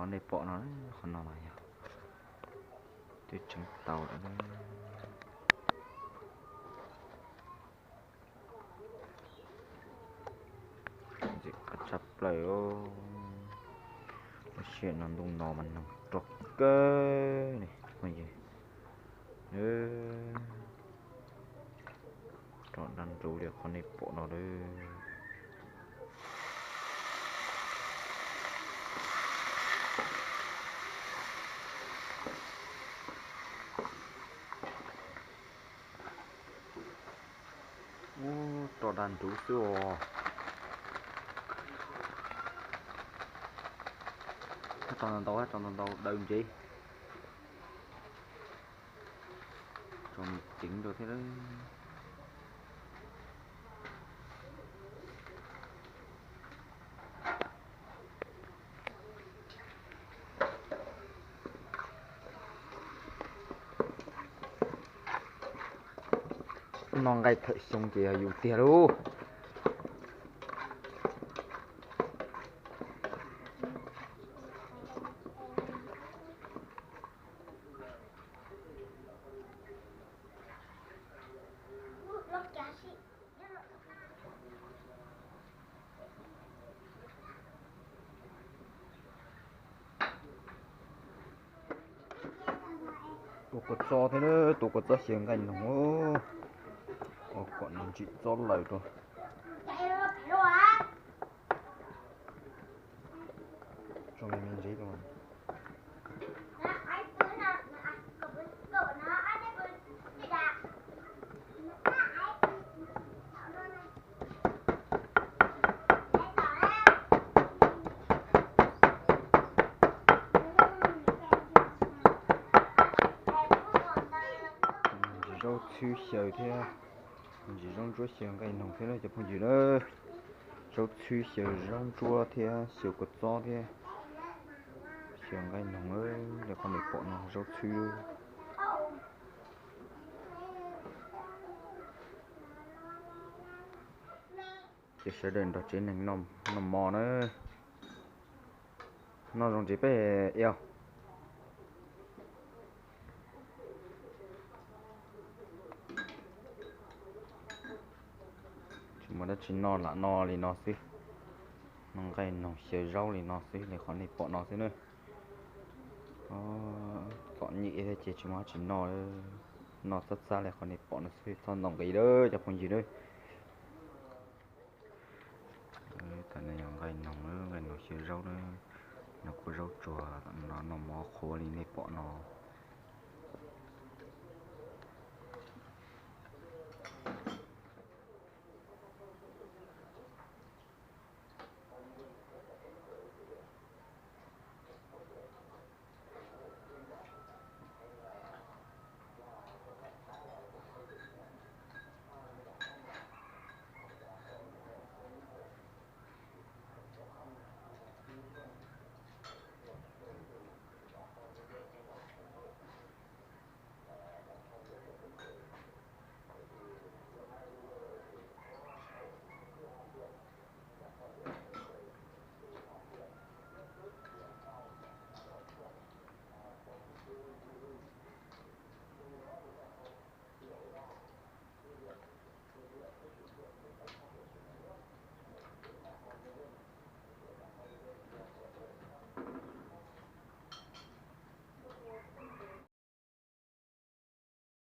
Qhov nej pom no, qhov no mas yog twb tseev tau lawm. Ntxim qab tshaj plaws. Lub sij hawm no ntuj no mas noog rog kawg li phooj ywg. Rog daj nrub li qhov nej pom no lawm. Ub, rog daj nrub xwb os. Hab tso ntau ntau, hab tso ntau ntau daws ntsev. Tso me ceev rau thiab. Noj nqaij thawm xyoo ces yog yus tiag lauj. Tua kua txob thiab, tua kua txob xyaw nqaij noog. Ua kom nws ntsim txob lawm rau. Tso me me ntsev rau. Ntsis zaub txhwb xyaw thiab, ntsis zaub ntsuab xyaw nqaij noog thiab na cov phooj ywg na. Zaub txhwb xyaw zaub ntsuab thiab xyaw kua txob thiab xyaw nqaij noog li qhov nej pom no zaub txhwb. Ces sawv daws nrog tsev neeg noj mov na. Noj zoo ntsis peb os. Tsis muaj dab tsi noj lam no li no xwb. Noj nqaij noog xyaw zaub li no xwb li qhov nej pom no xwb na. Txom nyem thiab ces tsis muaj dab tsi noj, noj txab txab li qhov nej pom no xwb, txhob ntau nqi lawm cov phooj ywg na. Tam no yog nqaij noog, nqaij noog xyaw zaub na. No kuj zaub tsuag, no noj mov qhuav li nej pom no.